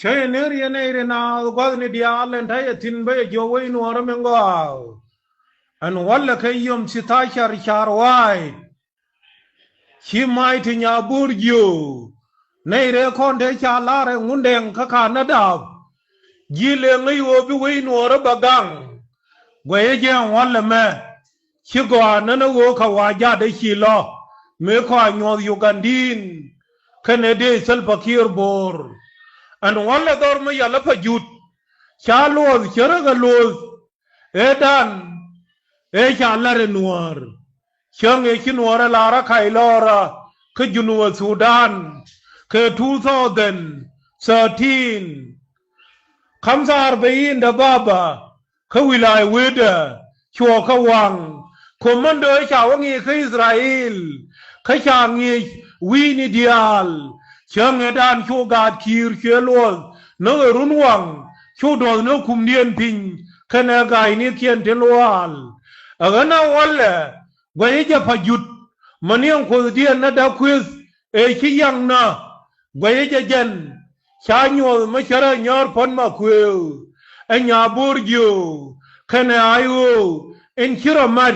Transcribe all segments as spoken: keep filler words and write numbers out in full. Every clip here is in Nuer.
Cä yɛ ner yɛ nɛy ri naath gua̱thni diaal ɛn ta̱yɛ thi̱n bä yɛ jiök wec nuɔɔrä min gɔaa. Ɛn walɛ kɛ yom sithacar car wa̱a̱y. Ci mac ti nyabo̱o̱r jiöö nɛy rɛɛ kɔn te ca lar ɛ Ŋundɛŋ kä Kanada. Ji̱ lëë ŋäc ɣöö bi wec nuɔɔrä bɛ gaŋ. Guɛcä jɛ ɛn walɛ mɛ. Ci gɔaa nänä ɣöö kɛ wa̱a̱ jatdä ci lɔ mëë kɔaa nyuɔ̱th Ugandin. Kɛnɛ dee Salva Kiir bo̱o̱r. Ɛn walɛ dhɔr mi yalä Pajut. Ca luɔth cärä kɛ luɔth. Ëëdan ëë ca la̱r ɛ nuäär. Cäŋ ëë ci nuäärä la̱rä kac lɔɔrä kä Junub Thudan kɛ two thousand thirteen. Kamtha arbain dababa kä wilay wetdä cuɔ kä waŋ. Komando ca wä ŋi̱i̱c kä Israel kä ca ŋi̱i̱c wi̱i̱ni diaal. Cäŋ ëëdan cu gaat Kiir cuɛ luɔth ni ɣä run waŋ cu duɔth ni kumdiɛn piny kɛnɛ ga̱a̱cnikiɛn tin luaal. Ɛ ɣän a walɛ guɛcä jɛ Pajut mäni ɛn kuothdiɛn ni da̱k kuëth ëë ci yaŋnä. Guɛcä jɛ jɛn ca nyuɔth mi cärä nyäär puɔ̱t ma kuëë ɛ nyabo̱o̱r jiöö kɛnɛ ay ɣöö in ci rɔ mat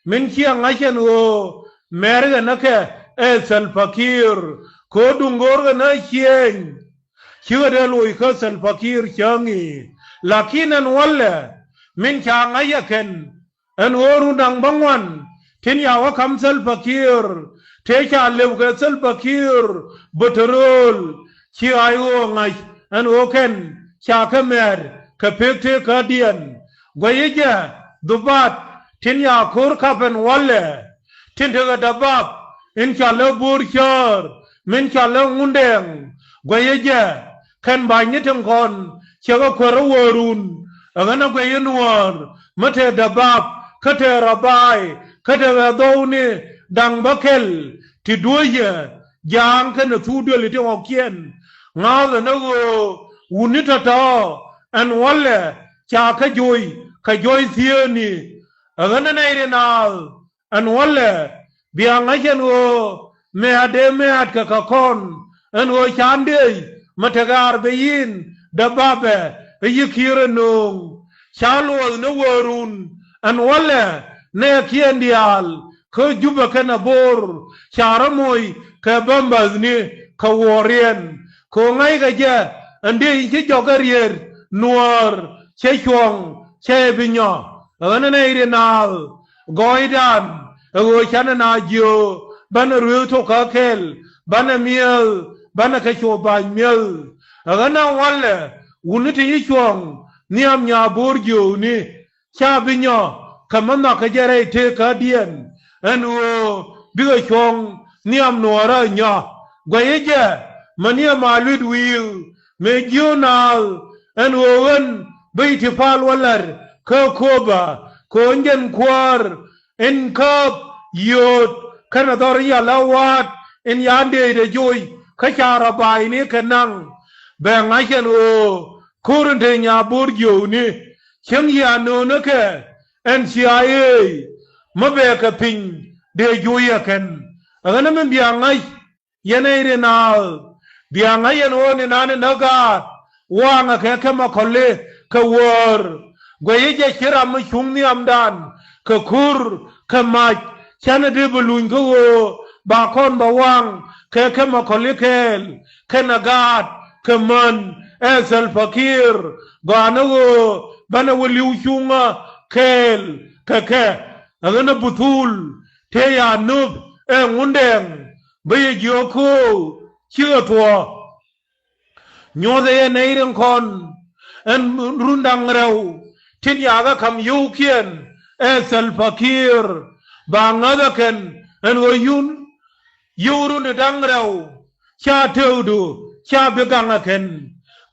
min ciɛ ŋa̱c ɛn ɣöö mɛr ɣän ɛ kɛ ɛ Salva Kiir kɛ ɣöö duŋ go̱o̱r ɣän ɛ ciëëny. Cikɛ dee loc kä Salva Kiir cäŋ i̱ lakin ɛn walɛ min ca ŋa̱c ɛ kɛn. Ɛn ɣöö run da̱ŋ bäŋuan tin ya wä ka̱m Salva Kiir tëë ca lëu kɛ Salva Kiir bä te rööl. Ci ay ɣöö ŋa̱c ɛn ɣöö kɛn ca kɛ mɛɛt kɛ pek tëëkädiɛn. Guɛcä jɛ dhubat tin ya ko̱r kap ɛn walɛ. Tin tekɛ dabap in ca lɛ bo̱o̱r cäär min ca lɛ Ŋundɛŋ. Guɛcä jɛ kɛn ba̱ny ni tin kɔn cɛ kɛ kuäär ɛ wäärun. Ɛ ɣän ɛ guɛc in wäär mi te dabap kä te rabaay kä te ɣɛ dhɔwni da̱ŋ bä kɛl ti duecɛ. Jaaŋ kɛnɛ thuk duëli ti ɣɔ̱kiɛn ŋa̱a̱th ɛn ɛ ɣöö wutni tɔ̱tɔ̱ ɛn walɛ ca kä joc kɛ joc thieenni. Ɛ ɣän ɛ nɛy ri naath ɛn walɛ bia ŋa̱c ɛn ɣöö mɛ̈t dee mɛ̈t kɛ kɛ kɔn ɛn ɣöö can dëëc mi tekɛ arbain dababɛ ɛ yi̱ Kiir ɛ nööŋ. Ca luɔth ni wäärun ɛn walɛ nɛɛkiɛn diaal kä Jubɛ kɛnɛ Bo̱r ca rɔ moc kɛ bämbäthni kɛ wuɔɔriɛn. Kɛ ɣöö ŋa̱ckɛ jɛ ɛn dëëc in ci jɔk ɛ riet nuäär cɛ cuɔ̱ŋ cɛ bi nyɔ. Ɛ ɣän ɛ nɛy ri naath gɔɔydan ɛ ɣöö canɛ na jiö banɛ ruëëth tok kä kɛl banɛ mi̱eth banɛ kɛ cuɔ ba̱ny mi̱eth. Ɛ ɣän ɛ walɛ wutni ti ci cuɔ̱ŋ nhiam nyabo̱o̱r jiööni ca bi nyɔ kɛ mi nhɔakä jɛ rɛy tëëkädiɛn ɛn ɣöö bikɛ cuɔ̱ŋ nhiam nuɔɔrä nyɔ. Guɛcä jɛ mäni ɛ ma lui̱t wi̱i̱ mëë jiöö naath ɛn ɣöö ɣän bä i̱ ti pal wä la̱r kä Kööbä kɛ ɣöö jɛn kuäär in käp yio̱o̱t kɛnɛ dhɔr in ya lä wa̱a̱t in ya dëëcdɛ joc kä ca rɔ ba̱a̱cni kɛ naŋ. Bɛ ŋa̱c ɛn ɣöö ko̱r in te nyabo̱o̱r jiööni cieŋ yia nöönikɛ ɛn cia ëëc mi bɛ kɛ piny dee joc ɛ kɛn. Ɛ ɣän ɛ min bia ŋa̱c yɛn ɛ ri naath bia ŋa̱c yɛn ɣöö ni nani näk gaat waŋɛ kɛ kɛ mɛ kɔli kɛ wäär. Guɛcä jɛ ci ram mi cuŋ nhiamdan kɛ ko̱r kɛ mac canɛ dee bi luny kä ɣöö ba kɔn ba waŋ kɛ kɛ mɛ kɔli kɛɛl kɛnɛ gaat kɛ män ɛ Salva Kiir. Gɔaa ni ɣöö banɛ wä li̱w cuŋä kɛɛl kɛ kɛ. Ɛ ɣän ɛ buthul tëë ya nöp ɛ Ŋundɛŋ bä yɛ jiök kööw cikɛ tuɔɔk. Nyuɔthɛ yɛ nɛy rin kɔn ɛn run da̱ŋ rɛw tin yakä ka̱m yio̱wkiɛn ɛ Salva Kiir ba ŋäthä kɛn ɛn ɣöö yun yio̱w run da̱ŋ rɛw ca tëëkdu ca bi gaŋä kɛn.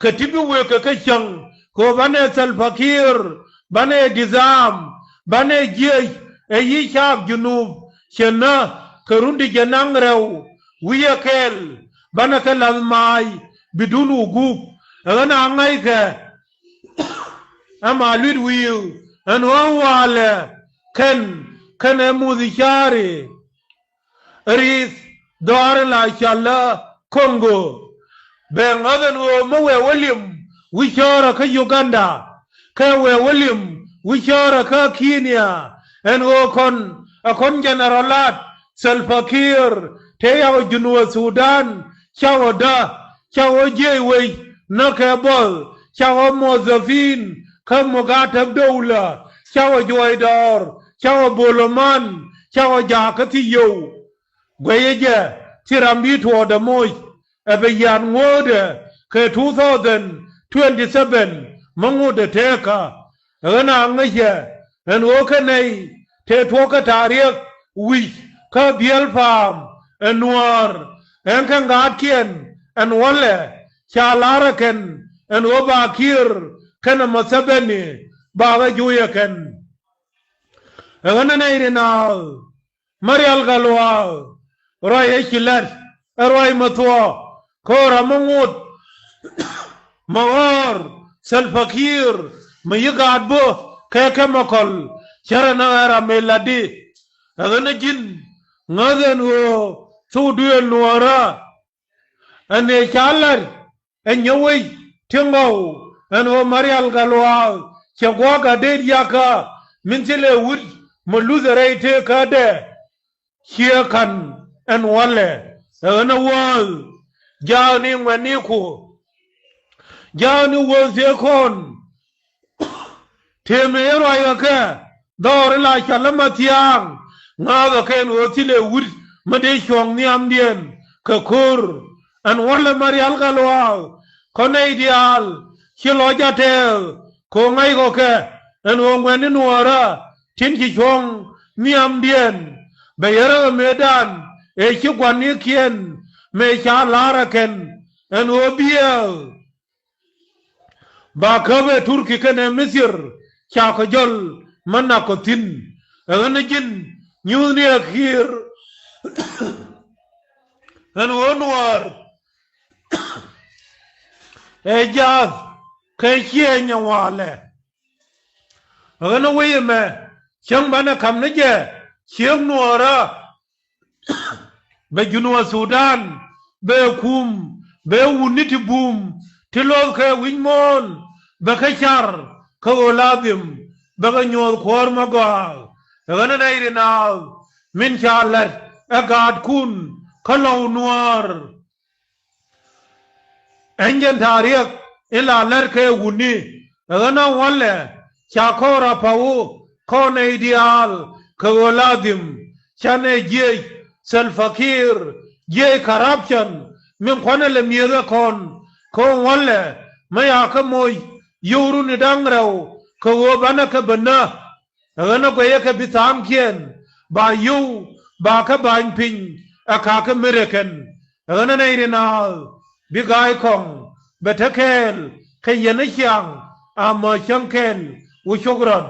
Kɛ ti bi wëë kɛ kä cäŋ kɛ ɣöö banɛ Salva Kiir banɛ disarm banɛ jiɛc ɛ yi̱ caap Junub cɛ nä kɛ run ti jɛ naŋ rɛw wi̱cɛ kɛl banɛ kɛ la̱th maac bi duun wä gup. Ɛ ɣän a ŋa̱ckɛ ɛma lui̱t wi̱i̱ ɛn ɣän walɛ kɛn kɛn ɛ muth ca̱ri. Ri̱th dhɔaar in la cɔal ɛ Kongo Bɛ ŋäth ɛn ɣöö mi wëë wä lim wi̱c cäärä kä Uganda, kɛ wëë wä lim wi̱c cäärä kä Kenya, ɛn ɣöö kɔn ɛ kɔn jɛnɛrɔlat Salva Kiir tëë yak ɔ Junub Sudan, cak ɔ dä, cak ɔ jiɛc wec näkɛ buɔth, cak ɔ muɔthɛpin kä mukatäp dowla, cak ɔ juɔc dɔɔr, cak ɔ boloman, cak ɔ jaak kä thiec yio̱w. Guɛcä jɛ, ci ram bi tuɔɔkdɛ moc ɛ bɛ yian ŋuɔ̱ɔ̱dɛ kɛ two thousand twenty-seven mi ŋotdɛ teekä. Ɣän a ŋäcɛ ɛn ɣöö kɛ nɛy tëë tuɔɔkä ta̱riɛk wi̱c kä biɛl pa̱a̱m ɛ Nuäär, ɛn kɛ ŋa̱a̱tkiɛn ɛn wälɛ ca la̱rä kɛn ɛn ɣöö ba Kiir kɛnɛ Museveni ba ɣä juuyɛ kɛn. Ɛ ɣän ɛ nɛy ri naath Marial Galuak, ruac ɛ ci la̱t ɛ ruac mi thuɔ̱k, kä ram mi ŋot mi ɣɔ̱ɔ̱r Salva Kiir mi yi gaat bä kɛ kɛmikɔl, cärɛ ni ɣän ram mi la̱tdi. Ɛ ɣän ɛ ji̱n ŋäth ɛn ɣöö thukdu ɛn Nuäärä ɛn ëë ca la̱t ɛ nyɛ wec ti ŋɔw ɛn ɣöö Marial Galuak cɛ gua̱a̱k a deet yakä min thilɛ wut mi luthɛ rɛy tëëkädɛ. Ciɛ ka̱n ɛn wälɛ ɛ ɣän ɛ wäth jaakni ŋuɛ̈tniku, jaakni wäth tëë kɔn. Tëë mëë ruac ɣä kɛ dhɔr ila cɔl ɛ ma thia̱a̱ŋ, ŋa̱a̱thɛ kɛ ɛn ɣöö thilɛ wut mi dee cuɔ̱ŋ nhiamdiɛn kɛ ko̱r. Ɛn wälɛ Marial Galuak, kɔn nɛy diaal ci lɔc a tɛɛth kɛ ɣöö ŋa̱c kɔ kɛ ɛn ɣöö ŋuɛ̈tni Nuäärä tin ci cuɔ̱ŋ nhiamdiɛn bɛ yärä ɣä mëëdan ëë ci gua̱nikiɛn mëë ca la̱rä kɛn ɛn ɣöö biɛɛth. Ba käp ɛ Turki kɛnɛ Mithir ca kɛ jɔl mi nak kɔ thi̱n. Ɛ ɣän ɛ ji̱n nyuuthni ɛ Kiir ɛn ɣöö Nuäär ɛ jaath kɛ ciëëny ɛ walɛ. Ɛ ɣän ɛ wec ɛmɛ cäŋ banɛ ka̱m ni jɛ ciek Nuäärä. Bɛ Junub Sudan bɛ kum, bɛ wutni ti bum ti luɔth kɛ wi̱c muɔ̱ɔ̱n, bɛ kɛ car kɛ ɣöö ladhim bɛ kɛ nyuɔ̱th kuäär mi gɔaa. Ɛ ɣän ɛ nɛy ri naath min ca la̱t ɛ gaatkun kä lɔw Nuäär. Ɛn jɛn ta̱riɛk in la lɛr kɛ wutni ɛ ɣän a wälɛ ca kɔn rap pa̱wu kɔn nɛy diaal kɛ ɣöö ladhim canɛ jiɛc Salva Kiir, jiɛc corruption min kuanɛ lɛ mi̱ethɛ kɔn kɛ ɣöö wälɛ mi yakä moc yio̱w runi da̱ŋ rɛw kɛ ɣöö banɛ kɛ bä nä. Ɛ ɣän ɛ guɛcä kɛ bi tha̱a̱ŋkiɛn ba yio̱w ba kä ba̱ny piny ɛ ka̱kä mi rɛ kɛn. Ɛ ɣän ɛ nɛy ri naath bi ga̱a̱c kɔŋ bɛ te kɛɛl kɛ yɛn ɛ ciaŋ a mɔ cäŋ kɛl wu cok rɔn.